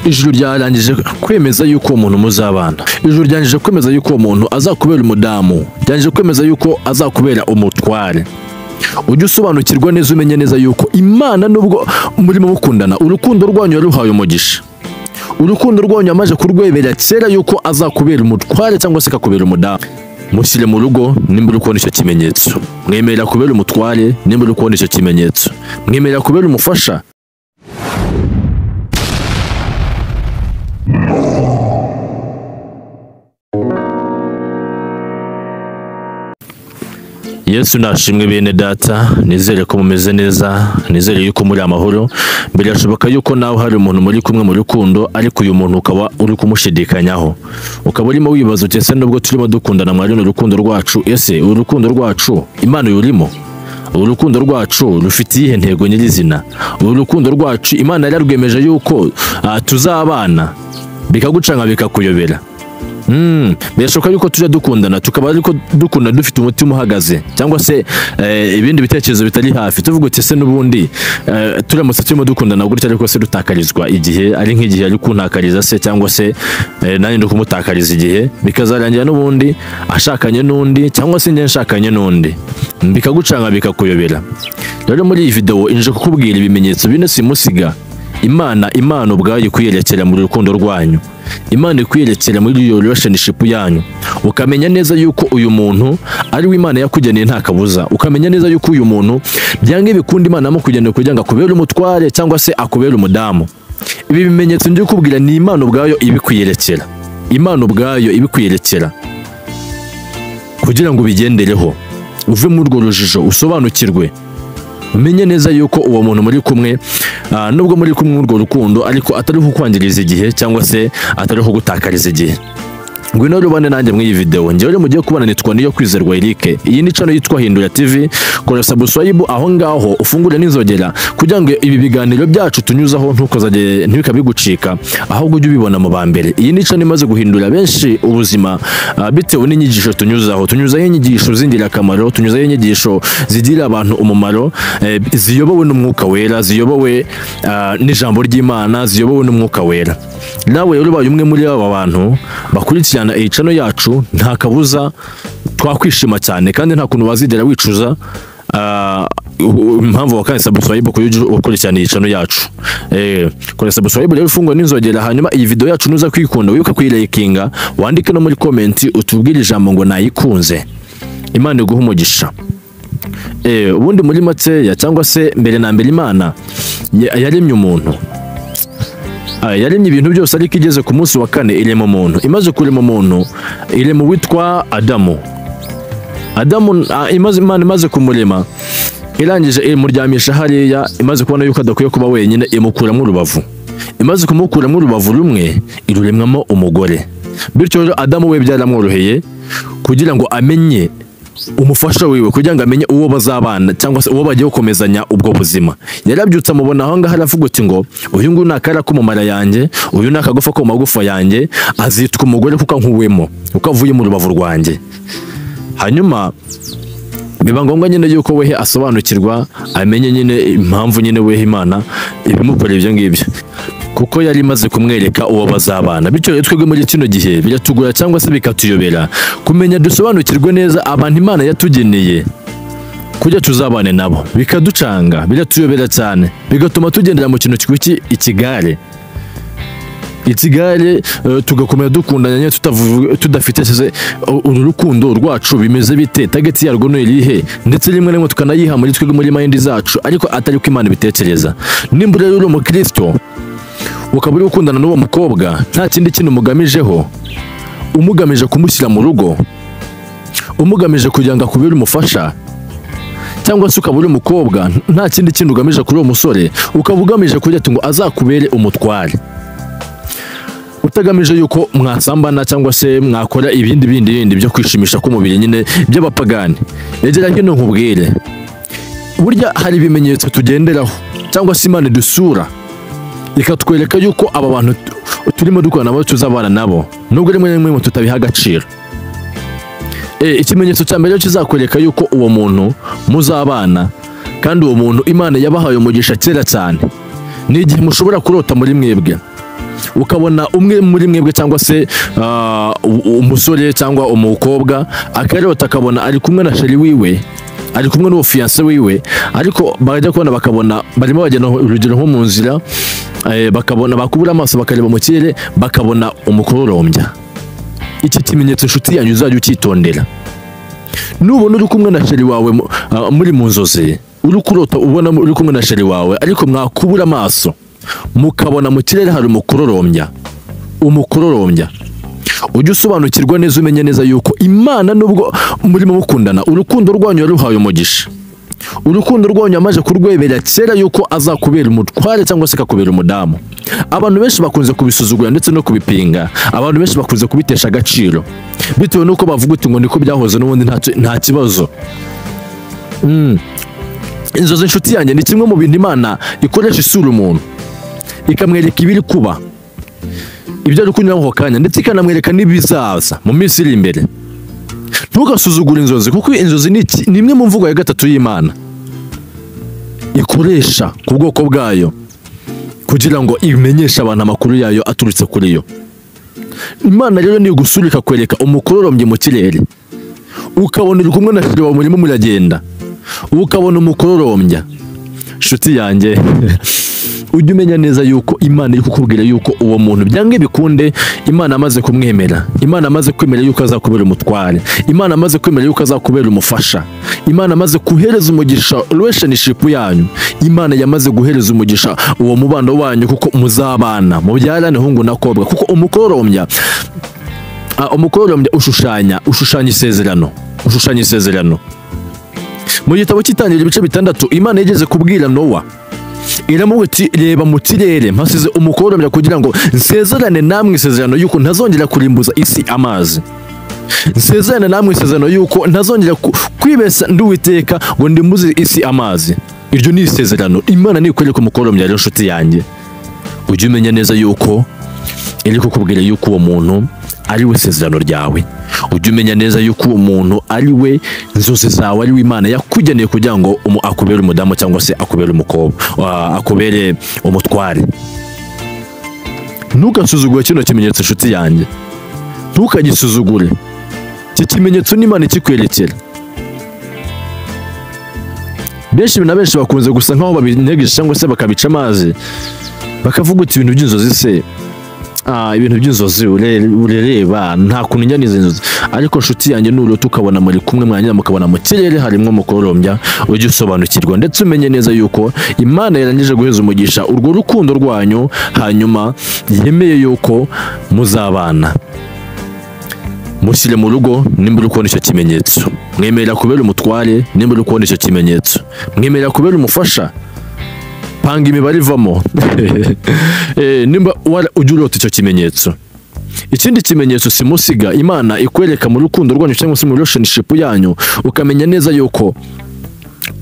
Ijuru ryarangije kwemeza yuko uwo muntu muzabana. Ijuru ryarangije kwemeza yuko uwo muntu azakubera umudamu, ryarangije kwemeza yuko azakubera umutware. Ujye usobanukirwa neza, umenye neza yuko Imana nubwo murimo mukundana, urukundo rwanyu yaruhaye umugisha. Urukundo rwanyu yamaze kurwemera kera yuko azakubera umutware cyangwa se akakubera umudamu. Mushyire mu rugo nimba uri kubona icyo kimenyetso. Mwemerera kubera umutware nimba uri kubona icyo kimenyetso. Mwemerera kubera umufasha. Yesu nashimwe bene data, nizere ko mumeze neza, nizere yuko muri amahoro. Birashoboka yuko nawe hari umuntu muri kumwe mu rukundo, ariko uyu muntu ukaba uri kumushidikanyaho. Ukaba urimo wibaza uti ese nubwo turimo dukundana mwari urukundo rwacu, ese urukundo rwacu Imana yurimo? Urukundo rwacu rufite iyihe ntego nyirizina? Urukundo rwacu Imana yararwemeje yuko tuzabana, bikagucanga bikakuyobera. Birashoboka yuko tujya dukundana tukaba ariko dukunda dufite umutima uhagaze cyangwa se ibindi bitekerezo bitari hafi, tuvuga uti ese n'ubundi turamutse turimo dukundana gutya ariko se dutakarizwa igihe, ari nk'igihe ari kuntakariza se cyangwa se nanjye ndi kumutakariza igihe, bikazarangira n'ubundi ashakanye n'undi cyangwa se njye nshakanye n'undi, bikagucanga bikakuyobera. Rero muri iyi video inje kukubwira ibimenyetso bine simusiga Imana ubwayo ikwiyerekera mu rukundo rwanyu. Imana ikwiyerekera muri iyo relationship yanyu. Ukamenya neza yuko uyu muntu ari we Imana yakugeneye nta kabuza. Ukamenya neza yuko uyu muntu byange bikunda Imana amukugeneye kugira ngo akubere umutware cyangwa se akubere umudamu. Ibi bimenyetso ndi kukubwira ni Imana ubwayo ibikwiyerekera. Imana ubwayo ibikwiyerekera kugira ngo ubigendereho, uve muri urwo rujijo, usobanukirwe, umenye neza yuko uwo muntu muri kumwe nubwo muri kumwe urwo rukundo ariko atari kukwangiriza igihe cyangwa se atari kugutakariza igihe. Ngwino rubane nanjye muri iyi video. Njyewe mugiye kubana nitwa Niyo Kwizerwa Eric. Iyi ni channel yitwa Hindura TV. Kora subscribe aho ngaho ufungure n'inzogera kugira ngo ibi biganiro byacu tunyuzaho ntukozage ntibikabigucika, ahubwo ujye ubibona mu bambere. Iyi ni channel imaze guhindura benshi ubuzima bitewe n'inyigisho tunyuzaho. Tunyuzaho inyigisho z'ingirakamaro, tunyuzaho inyigisho zigira abantu umumaro, ziyobowe n'umwuka wera, ziyobowe n'ijambo ry'Imana, ziyobowe n'umwuka wera. Nawe rero ubaye umwe muri aba bantu bakurikirana iyi channel yacu, nta kabuza twakwishima cyane kandi nta kuntu wazigera wicuza impamvu wakanze subscribe kuyo ukurikirana iyi channel yacu. Kora subscribe rero ufungure n'inzogera, hanyuma iyi video yacu nuza kwikunda wibuke kuyilikinga, wandike no muri comment utubwire ijambo ngo nayikunze. Imana iguhe umugisha. Ubundi muri makeya cyangwa se mbere na mbere Imana yaremye umuntu. Yaremye ibintu byose ariko igeze ku munsi wa kane irema umuntu. Imaze kurema umuntu irema uwitwa Adamu. Adamu Imana imaze kumurema irangije imuryamisha hariya, imaze kubona yuko adakwiye kuba wenyine imukuramo urubavu. Imaze kumukuramo urubavu rumwe iruremwamo umugore. Bityo rero Adamu we byaramworoheye kugira ngo amenye umufasha wiwe, kugira ngo amenye uwo bazabana cyangwa se uwo bagiye gukomezanya ubwo buzima. Yarabyutse amubona aho ngaho aravuga uti ngo uyu nguyu ni akara ko mu mara yanjye, uyu ni akagufa ko mu magufa yanjye, azitwa umugore kuko ankuwemo, kuko avuye mu rubavu rwanjye. Hanyuma biba ngombwa nyine yuko wehe asobanukirwa, amenye nyine impamvu nyine wehe Imana ibimukorera ibyo ngibyo, kuko yari imaze kumwereka uwo bazabana. Bityo rero twebwe muri kino gihe biratugora cyangwa se bikatuyobera kumenya dusobanukirwe neza abantu Imana yatugeneye kujya tuzabane nabo, bikaducanga, biratuyobera cyane, bigatuma tugendera mu kintu cy'iki ikigare. Ikigare tugakomeza dukundana nyine tudafite se uru rukundo rwacu bimeze bite, target yarwo ni irihe, ndetse rimwe rimwe tukanayiha muri twebwe muri mind zacu, ariko atari ko Imana ibitekereza. Nimba rero uri umukristo ukaba uri gukundana n'uwo mukobwa nta kindi kintu umugamijeho, umugamije kumushyira mu rugo, umugamije kugira ngo akubere umufasha, cyangwa se ukaba uri umukobwa nta kindi kintu ugamije kuri uwo musore, ukaba ugamije kugira ngo azakubere umutware, utagamije yuko mwasambana cyangwa se mwakora ibindi bindi bindi byo kwishimisha k'umubiri nyine by'abapagani. Egera hino nkubwire, burya hari ibimenyetso tugenderaho cyangwa se Imana idusura ikatwereka yuko aba bantu turimo dukorana nabo tuzabana nabo, nubwo rimwe na rimwe tutabiha agaciro. Ikimenyetso cya mbere kizakwereka yuko uwo muntu muzabana kandi uwo muntu Imana yabahaye umugisha kera cyane, ni igihe mushobora kurota muri mwebwe Ukabona umwe muri mwebwe cyangwa se umusore cyangwa umukobwa akarota akabona ari kumwe na chéri wiwe, ari kumwe n'uwo fiancé wiwe, ariko bajya kubona bakabona barimo bagenda, urugero nko mu nzira, bakabona bakubura amaso bakareba mu kirere bakabona umukororombya. Iki kimenyetso, inshuti yanyu, uzajya ucyitondera. Nubona uri kumwe na chéri wawe muri mu nzozi, uri kurota ubona uri kumwe na chéri wawe, ariko mwakubura amaso mukabona mu kirere hari umukororombya, umukororombya, ujye usobanukirwa neza, umenye neza yuko Imana, nubwo murimo mukundana, urukundo rwanyu yaruhaye umugisha, urukundo rwanyu yamaze kurwemera kera yuko azakubera umutware cyangwa se akakubera umudamu. Abantu benshi bakunze kubisuzugura ndetse no kubipinga. Abantu benshi bakunze kubitesha agaciro bitewe n'uko bavuga uti ngo niko byahoze n'ubundi, nta kibazo. Inzozi, inshuti yanjye, ni kimwe mu bintu Imana ikoresha isura umuntu, ikamwereka ibiri kuba, ibyo ari kunyuramo ako kanya, ndetse ikanamwereka n'ibizaza mu minsi iri imbere. Ntugasuzugure inzozi, kuko inzozi ni imwe mu mvugo ya gatatu y'Imana ikoresha ku bwoko bwayo kugira ngo imenyeshe abantu amakuru yayo aturutse kuri yo. Imana rero nigusura ikakwereka umukororombya mu kirere, ukabona uri kumwe na chéri wawe, murimo muragenda, ukabona umukororombya, inshuti yanjye, ujye umenya neza yuko Imana iri kukubwira yuko uwo muntu byange bikunde Imana amaze kumwemera, Imana amaze kwemera yuko azakubera umutware, Imana amaze kwemera yuko azakubera umufasha, Imana amaze guhereza umugisha relationship yanyu, Imana yamaze guhereza umugisha uwo mubano wanyu, kuko muzabana mubyarane hungu na kobwa. Kuko umukororombya ushushanya isezerano, ushushanya isezerano. Mu gitabo cy'Itangiriro ibice 6, Imana yigeze kubwira Nowa, iramubwira iti: "Reba mu kirere, mpasize umukororombya kugira ngo nsezerane namwe isezerano yuko ntazongera kurimbuza isi amazi, nsezerane namwe isezerano yuko ntazongera kwibesa ndi Uwiteka ngo ndimbuze isi amazi." Iryo ni isezerano. Imana nikwereka umukororombya rero, inshuti yanjye, ujye umenya neza yuko iri kukubwira yuko uwo muntu ari we isezerano ryawe. Ujye umenya neza yuko uwo muntu ari we inzozi zawe, ari we Imana yakugeneye kugira ngo akubere umudamu cyangwa se akubere umukobwa, akubere umutware. Ntugasuzugure kino kimenyetso, inshuti yanjye, ntukagisuzugure. Iki kimenyetso n'Imana ikikwerekera. Benshi na benshi bakunze gusa nkaho babinegeje cyangwa se bakabica amazi, bakavuga uti: "Ibintu by'inzozi se, ibintu by'inzozi urereba nta kuntu njyaniza inzozi." Ariko nshuti yanjye, nurota ukabona muri kumwe, mwanyura mukabona mu kirere harimo umukororombya, ujye usobanukirwa ndetse umenye neza yuko Imana yarangije guheza umugisha urwo rukundo rwanyu, hanyuma yemeye yuko muzabana. Mushyire mu rugo nimba uri kubona icyo kimenyetso. Mwemerera kubera umutware nimba uri kubona icyo kimenyetso. Mwemerera kubera umufasha. Panga imibare ivamo nimba ujya urota icyo kimenyetso. Ikindi kimenyetso simusiga Imana ikwereka mu rukundo rwanyu cyangwa se mu relationship yanyu, ukamenya neza yuko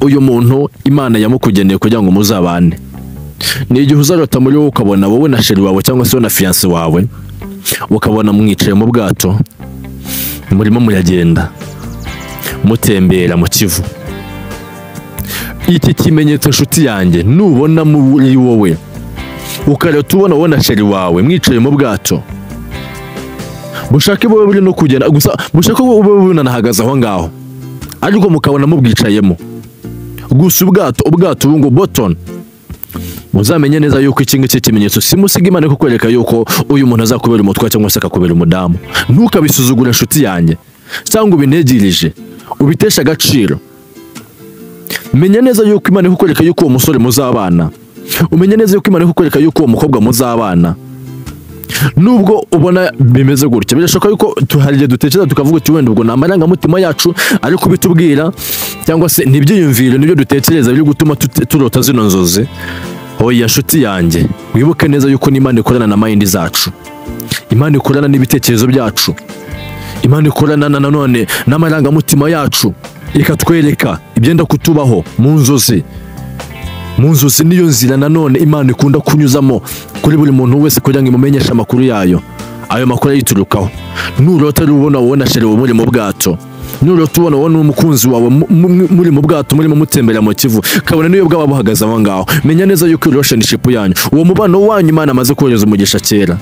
uyu muntu Imana yamukugeneye kugira ngo muzabane, ni igihe uzarota muri wowe ukabona wowe na chéri wawe cyangwa se wowe na fiancé wawe, ukabona mwicaye mu bwato, murimo muragenda mutembera mu Kivu. Iki kimenyetso, nshuti yanjye, nubona muri wowe ukarota ubona wowe na chéri wawe mwicaye mu bwato, bushake bube buri no kugenda gusa, bushake bube bunanahagaze aho ngaho, ariko mukabona mubwicayemo gusa ubwato ubu ngo botton, muzamenye neza yuko iki ngiki kimenyetso simusiga Imana kukwereka yuko uyu muntu azakubera umutware cyangwa se akakubera umudamu. Ntukabisuzugure, inshuti yanjye, cyangwa ubinegereje ubiteshe agaciro. Menya neza yuko Imana ikukwereka yuko uwo musore muzabana. Umenye neza yuko Imana ikukwereka yuko uwo mukobwa muzabana. Nubwo ubona bimeze gutya, birashoboka yuko hari igihe dutekereza tukavuga uti: "Wenda ubwo ni amarangamutima yacu ari kubitubwira, cyangwa se n'ibyiyumviro nibyo dutekereza biri gutuma turota zino nzozi." Oya, nshuti yanjye, wibuke neza yuko n'Imana ikorana na mind zacu, Imana ikorana n'ibitekerezo byacu, Imana ikorana na nanone n'amarangamutima yacu, ikatwereka ibyenda kutubaho mu nzozi. Mu nzozi niyo nzira nanone Imana ikunda kunyuzamo kuri buri muntu wese kugira ngo imumenyeshe amakuru yayo, ayo makuru ayiturukaho. Nurota rero ubona wowe na chéri muri mu bwato, Nurota ubona wowe n'umukunzi wawe muri mu bwato murimo mutembera mu Kivu, kabone niyo bwaba buhagaze aho ngaho, menya neza yuko relationship yanyu, uwo mubano wanyu Imana amaze kohereza umugisha kera,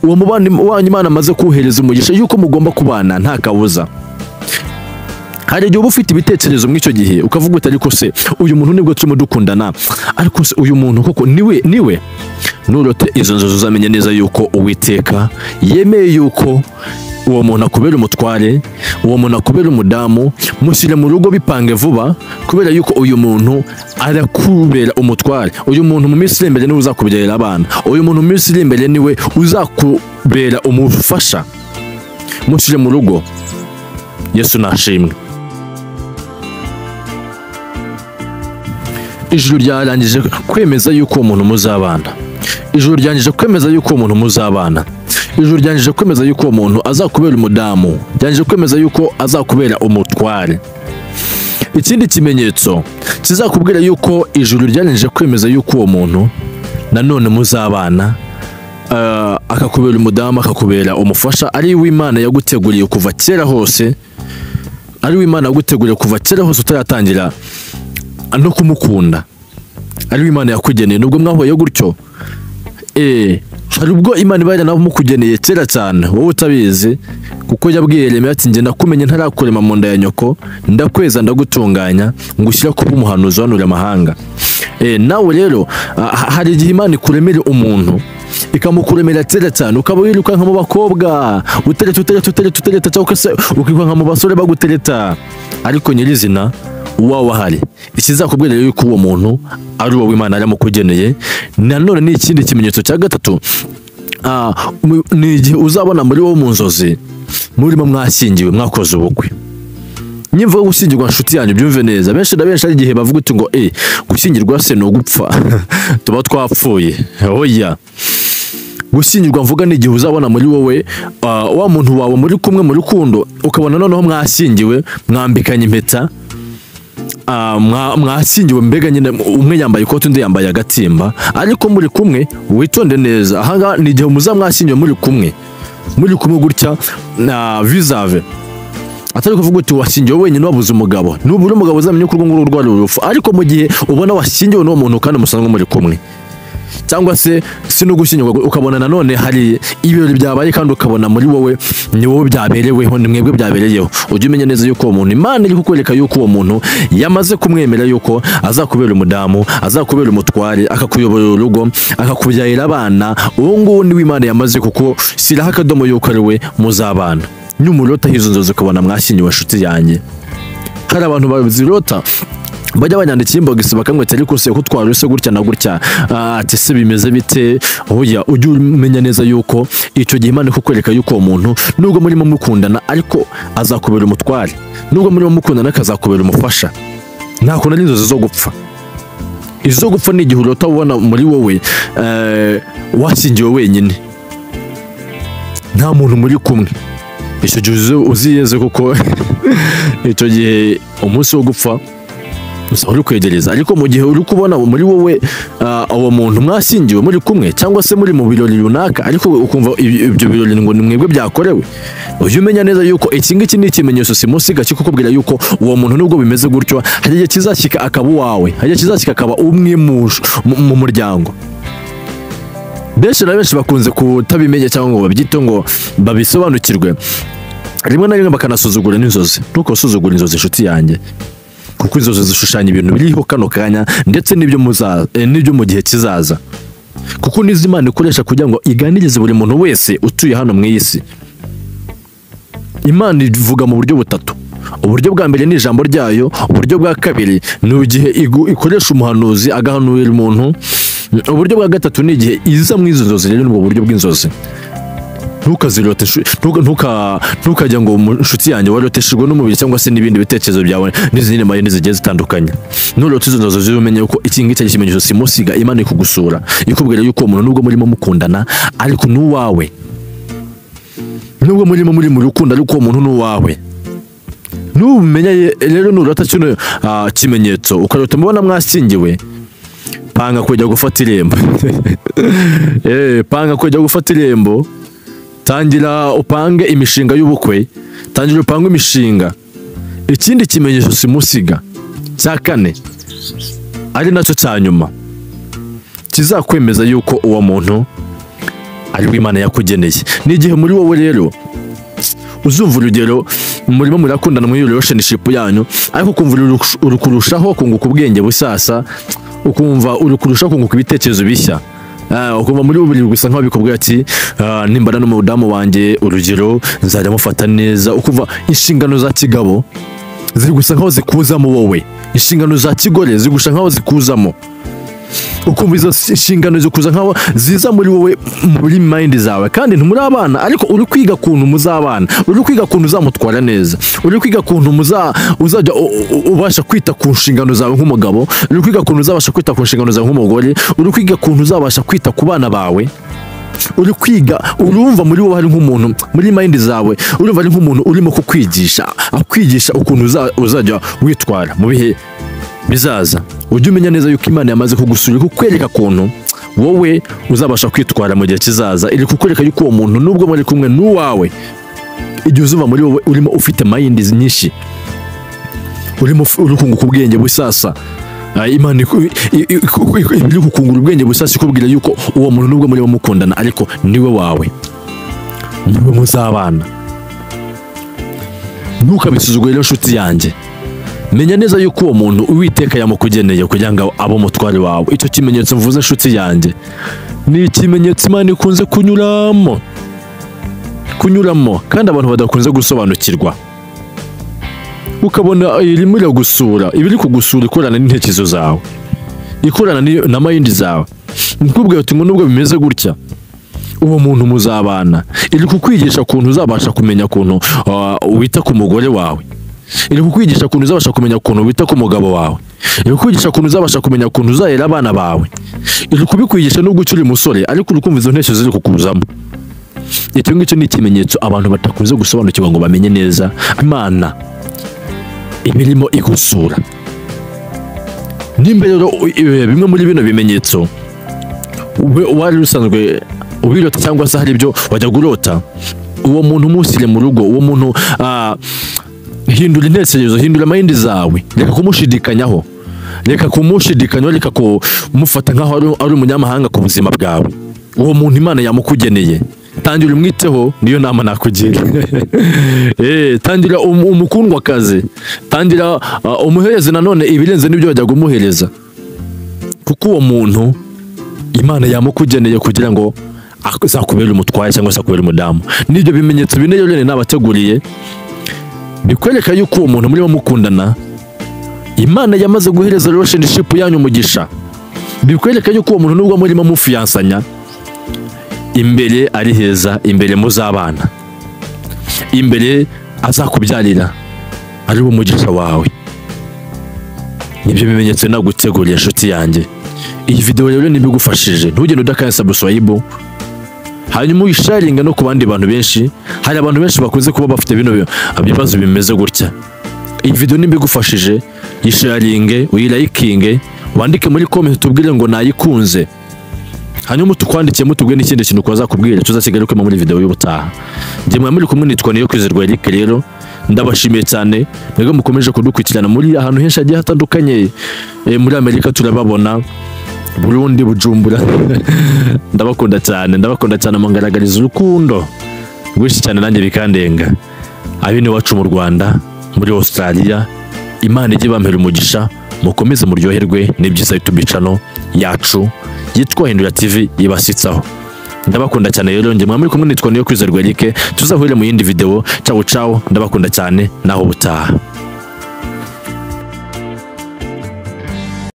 uwo mubano wanyu Imana amaze kohereza umugisha yuko mugomba kubana nta kabuza. Hari igihe uba ufite ibitekerezo muri icyo gihe ukavuga uti ariko se uyu muntu nibwo turimo dukundana, ariko se uyu muntu koko niwe. Nurote izo nzozi uzamenye neza yuko Uwiteka yemeye yuko uwo muntu akubera umutware, uwo muntu akubera umudamu. Mushyire mu rugo bipange vuba, kubera yuko uyu muntu arakubera umutware. Uyu muntu mu minsi iri imbere niwe uzakubyarira abana, uyu muntu mu minsi iri imbere niwe uzakubera umufasha. Mushyire mu rugo. Yesu nashimwe. Ijuru ryarangije kwemeza yuko uwo muntu muzabana. Ijuru ryarangije kwemeza yuko uwo muntu muzabana. Ijuru ryarangije kwemeza yuko uwo muntu azakubera umudamu, ryarangije kwemeza yuko azakubera umutware. Ikindi kimenyetso kizakubwira yuko ijuru ryarangije kwemeza yuko uwo muntu nanone muzabana, akakubera umudamu, akakubera umufasha, ari w'Imana yaguteguriye kuva kera hose, ari w'Imana yaguteguriye kuva kera hose utaratangira no kumukunda, ari w'Imana yakugeneye. Nubwo mwahuye gutyo, hari ubwo Imana iba yaranamukugeneye kera cyane wowe utabizi, kuko yabwiye Yeremiya ati njye nakumenye ntarakurema mu nda ya nyoko, ndakweza ndagutunganya ngushyira kuba umuhanuzi uhanurira amahanga. Nawe rero hari igihe Imana ikuremera umuntu ikamukuremera kera cyane, ukaba wirukanka mu bakobwa utereta utereta utereta utereta, cyangwa se ukirukanka mu basore bagutereta, ariko nyirizina uwawe ahari. Ikizakubwira rero yuko uwo muntu ari uwo Imana yaramukugeneye. Nanone ni ikindi kimenyetso cya gatatu, ni igihe uzabona muri wowe mu nzozi murimo mwashyingiwe, mwakoze ubukwe. Nimvuga gushyingirwa nshuti yanyu byumve neza, benshi na benshi hari igihe bavuga uti ngo gushyingirwa se ni ugupfa tuba twapfuye. Oya, gushyingirwa mvuga ni igihe uzabona muri wowe wa muntu wawe muri kumwe mu rukundo, ukabona noneho mwashyingiwe, mwambikanye impeta, mwashyingiwe, mbega nyine umwe yambaye ikoti undi yambaye agatimba, ariko muri kumwe. Witonde neza, ahangaha ni igihe muza mwashyingiwe muri kumwe gutya na visave, atari kuvuga uti washyingiwe wenyine wabuze umugabo. Nubura umugabo uzamenye ko urwo ngurwo rwari urupfu, ariko mu gihe ubona washyingiwe n'uwo muntu kandi musanzwe muri kumwe, cyangwa se si no gushyingirwa, ukabona nanone hari ibirori byabaye kandi ukabona muri wowe ni wowe byabereweho, ni mwebwe byabereyeho, ujye umenya neza yuko uwo muntu Imana iri kukwereka yuko uwo muntu yamaze kumwemera yuko azakubera umudamu, azakubera umutware, akakuyobora urugo, akakubyarira abana. Uwo nguwo niwe Imana yamaze kuko shyiraho akadomo yuko ari we muzabana. Nyumurota hizo nzozi ukabona mwashyingiwe, inshuti yanjye. Hari abantu bazirota bajya banyandikira inbox bakamwita ariko se ko twaruse gutya na gutya, ati se bimeze bite? Oya, ujye umenya neza yuko icyo gihe Imana ikukwereka yuko uwo muntu nubwo murimo mukundana ariko azakubera umutware, nubwo murimo mukundana akazakubera umufasha. Nta kuntu ari inzozi zo gupfa. Izo gupfa ni igihe urota ubona muri wowe washyingiwe wenyine, nta muntu muri kumwe. Icyo gihe uziyeze, kuko icyo gihe umunsi wo gupfa uri kwegereza. Ariko mu gihe uri kubona muri wowe uwo muntu mwashyingiwe muri kumwe, cyangwa se muri mu birori runaka, ariko ukumva ibyo birori ngo ni mwebwe byakorewe, ujye umenya neza yuko iki ngiki ni ikimenyetso simusiga kikukubwira yuko uwo muntu nubwo bimeze gutyo, hari igihe kizashyika akaba uwawe, hari igihe kizashyika akaba umwe mu muryango. Benshi na benshi bakunze kutabimenya cyangwa ngo babyite ngo babisobanukirwe, rimwe na rimwe bakanasuzugura n'inzozi. Ntukosuzugura inzozi inshuti yanjye, kuko inzozi zishushanya ibintu biriho kano kanya ndetse n'ibyo n'ibyo mu gihe kizaza, kuko nizo Imana ikoresha kugira ngo iganirize buri muntu wese utuye hano mu isi. Imana ivuga mu buryo butatu. Uburyo bwa mbere ni ijambo ryayo, uburyo bwa kabiri ni igihe ikoresha umuhanuzi agahanurira umuntu, uburyo bwa gatatu ni igihe iza mu izo nzozi. Rero ni ubwo buryo bw'inzozi. Ntukazirote, ntukajya ngo inshuti yanjye waroteshejwe n'umubiri cyangwa se n'ibindi bitekerezo byawe n'izindi mayindi zigiye zitandukanye. Nurota izo nzozi umenye yuko iki ngiki ari ikimenyetso simusiga Imana ikugusura, ikubwira yuko uwo muntu nubwo murimo mukundana ariko n'uwawe, nubwo murimo muri mu rukundo ariko uwo muntu n'uwawe. Numenya rero nurota kino kimenyetso ukarota mubona mwashyingiwe, panga kujya gufata irembo. Panga kujya gufata irembo, tangira upange imishinga y'ubukwe, tangira upange imishinga. Ikindi kimenyetso simusiga cya kane, ari nacyo cya nyuma, kizakwemeza yuko uwo muntu ari we Imana yakugeneye, ni igihe muri wowe rero uzumva, urugero, murimo murakundana muri relationship yanyu, ariko ukumva uri kurushaho kunguka ubwenge busasa, ukumva uri kurushaho kunguka ibitekerezo bishya. Ukumva muri buri gusa nkaho bikubwira ati nimbana n'umudamu wanjye, urugero, nzajya mufata neza. Ukumva inshingano za kigabo ziri gusa nkaho zikuzamo wowe, inshingano za kigore ziri gusa nkaho zikuzamo. Ukumva izo nshingano zikuza nkaho ziza muri wowe, muri mind zawe, kandi ntimuri abana, ariko uri kwiga kuntu muzabana, uri kwiga kuntu uzamutwara neza, uri kwiga kuntu uzajya ubasha kwita ku nshingano zawe nk'umugabo, uri kwiga kuntu uzabasha kwita ku nshingano zawe nk'umugore, uri kwiga kuntu uzabasha kwita ku bana bawe. Uri kwiga, urumva muri wowe hari nk'umuntu muri mind zawe, urumva ari nk'umuntu urimo kukwigisha, akwigisha ukuntu uzajya witwara mu bihe bizaza. Ujye umenya neza yuko Imana yamaze kugusura, kukwereka ukuntu wowe uzabasha kwitwara mu gihe kizaza. Iri kukwereka yuko uwo muntu nubwo muri kumwe n'uwawe, igihe uzuva muri wowe urimo ufite mind nyinshi, urimo uri kunguka ubwenge busasa, Imana iri kukungura ubwenge busasa, ikubwira yuko uwo muntu nubwo murimo mukundana ariko niwe wawe, niwe muzabana. Ntukabisuzugure rero nshuti yanjye, menya neza yuko uwo muntu Uwiteka yamukugeneye kugira ngo abe umutware wawe. Icyo kimenyetso mvuze, nshuti yanjye, ni ikimenyetso Imana ikunze kunyuramo kandi abantu badakunze gusobanukirwa. Ukabona irimo iragusura, iba iri kugusura ikorana n'intekerezo zawe, ikorana na mind zawe, nkubwira uti ngo nubwo bimeze gutya, uwo muntu muzabana. Iri kukwigisha ukuntu uzabasha kumenya ukuntu wita ku mugore wawe, iri kukwigisha ukuntu uzabasha kumenya ukuntu wita ku mugabo wawe, iri kukwigisha ukuntu uzabasha kumenya ukuntu uzarera abana bawe. Iri kubikwigisha nubwo ukiri umusore, ariko uri kumva izo ntekerezo ziri kukuzamo. Icyo ngicyo ni ikimenyetso abantu batakunze gusobanukirwa ngo bamenye neza Imana imirimo igusura. Nimba rero bimwe muri bino bimenyetso wari usanzwe ubirota cyangwa se hari ibyo wajya urota, uwo muntu umushyire mu rugo, uwo muntu hindura intekerezo, hindura mind zawe, reka kumushidikanyaho, reka kumushidikanyaho, reka kumufata nkaho ari umunyamahanga ku buzima bwawe. Uwo muntu Imana yamukugeneye, tangira umwiteho, niyo nama nakugira. Tangira umukundwa akazi, tangira umuhereze nanone ibirenze n'ibyo wajyaga umuhereza, kuko uwo muntu Imana yamukugeneye kugira ngo azakubere umutware cyangwa se akubere umudamu. N'ibyo bimenyetso bine rero nabateguriye bikwereka yuko uwo muntu murimo mukundana Imana yamaze guhereza relationship yanyu umugisha, bikwereka yuko uwo muntu nubwo murimo mufiyansanya, imbere ari heza, imbere muzabana, imbere azakubyarira ari wo mugisha wawe. Nibyo bimenyetso naguteguriye, inshuti yanjye. Iyi video rero nibigufashije, ntugende udakanda subscribe, hanyuma uyisharinga no ku bandi bantu benshi. Hari abantu benshi bakunze kuba bafite bino bibazo bimeze gutya. Iyi video nibigufashije, yisharinge, uyilikinge, wandike muri comment tubwire ngo nayikunze, hanyuma tukwandikiye mutubwire n'ikindi kintu twazakubwira tuzasigaruke muri video y'ubutaha. Njye mwa muri kumwe nitwa Niyo Kwizerwa Eric. Rero ndabashimiye cyane mwebwe mukomeje kudukurikirana muri ahantu henshi hagiye hatandukanye. Muri Amerika turababona, Burundi, Bujumbura. Ndabakunda cyane, ndabakunda cyane, mungaragariza urukundo rwinshi cyane nanjye bikandenga. Abene wacu mu Rwanda, muri Australia, Imana ijye bampera umugisha, mukomeze muryoherwe n'ibyiza YouTube channel yacu yitwa Hindura TV ibasitsaho. Ndabakunda cyane rero, njye muri kumwe nitwa Niyo Kwizerwa Eric. Tuzahurire mu yindi video. Ciao ciao, ndabakunda cyane, naho ubutaha.